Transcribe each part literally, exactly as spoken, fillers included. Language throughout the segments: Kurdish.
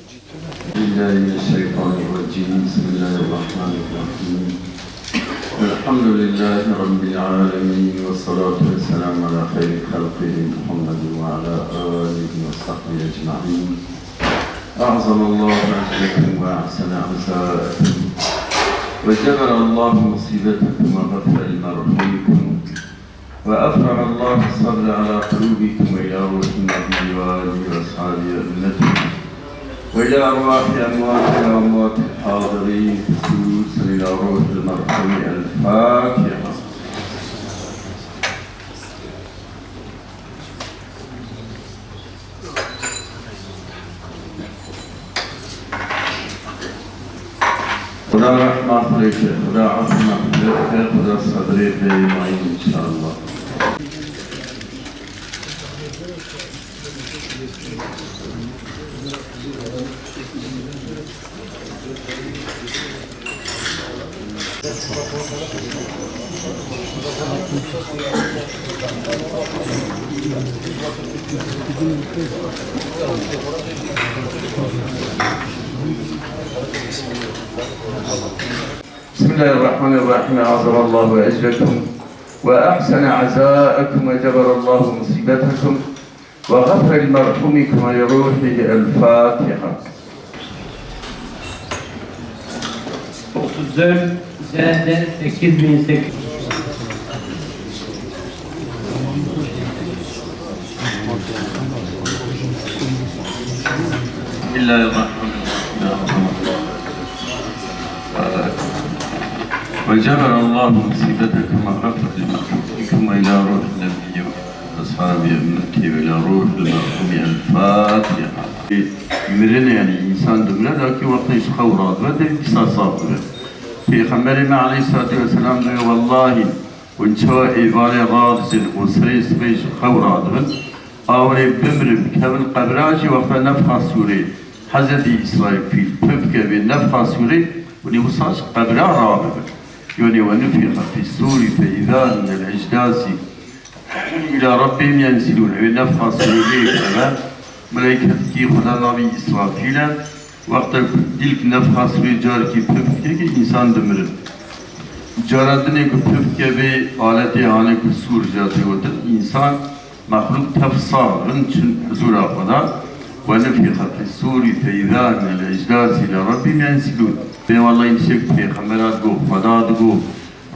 بالله من الشيطان الرجيم. بسم الله الرحمن الرحيم. الحمد لله رب العالمين، والصلاة والسلام على خير خلقه محمد وعلى آله وصحبه أجمعين. أعظم الله أجركم وأحسن عزاءكم، وجبر الله مصيبتكم وغفر لمرحومكم، وأفرغ الله الصبر على قلوبكم، وإلى روح النبي وآله وأصحابه وأمته، وإلى أرواح أمواتنا وأموات الحاضرين، خصوصا إلى روح المرحوم. الفاتحة. Xuda rehma xwe lê ke, Xuda efû mexfîret ke, Xuda sebrê bide yê mayîn înşallah. بسم الله الرحمن الرحيم. أعظم الله أجركم وأحسن عزاءكم وجبر الله مصيبتكم وغفر لمرحومكم ولروحه. الفاتحة. Otuz dört, Zenden sekiz bin sekiz yüz. بسم الله الرحمن الرحيم. وجبر الله مصيبتكم وغفر لمرحومكم وإلى روح النبي وأصحابه أمتي وإلى روح المرحوم. الفاتحة. Mirin, yani insan dimire, lakin wextê ji xew radibe, dê dîsa sax dibe. Pêxemberê me aleyhissalatu vesselam dibe, wellahî, hûn çawa êvarê radizin û serê sibê ji xew radibin, awirê bimirin, bikevin qebra jî, wexta nefxa sûrê, Hezretî Îsrafîl pif kevê nefxa sûrê, hûn ê wisa ji qebra rabibin. Yanî ونفخ في الصور فإذا هم من الأجداث إلى ربهم ينسلون. Ew nefxa sûrê bikeve, meleyketikî Xuda navî Îsrafîl e. Wexta ku dîl ki nefxa sûrê carekî pif dike, însan dimirin. Cara dinê ku pif dike vê aletê hanê ku sûr jî tê gotin, însan mexlûq tev sax dibin, çin huzûra Xuda. ونفخ في الصور فإذا هم من الأجداث إلى ربهم ينسلون. Bê wellahî nişek pêxembera digo, Xuda digo,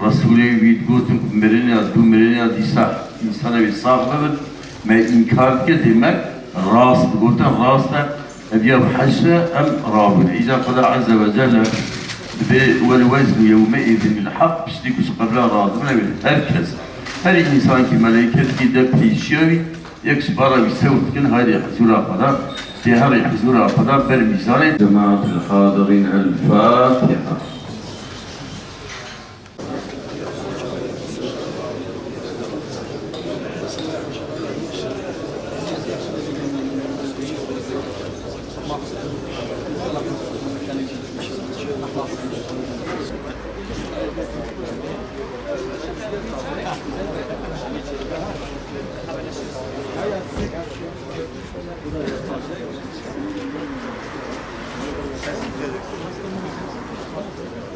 Resûlê wî digotin ku mirin ya, dû mirin ya, dîsa însan ew ê sax bibin, me înkar dike, demek rast digotin, rast e, ev ya bi heşre em rabûne. Îca Xuda Azze ve Celle dibê والوزن يومئذ الحق, piştî ku ji qebra radibin, ew ê her kes, her însankî meleyketkî de pêşiya wî, yek ji bara wî sewr dikin, haydê huzûra Xuda, tê herê huzûra Xuda ber mîzanê. جماعة الحاضرين، الفاتحة.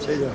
Şeyda.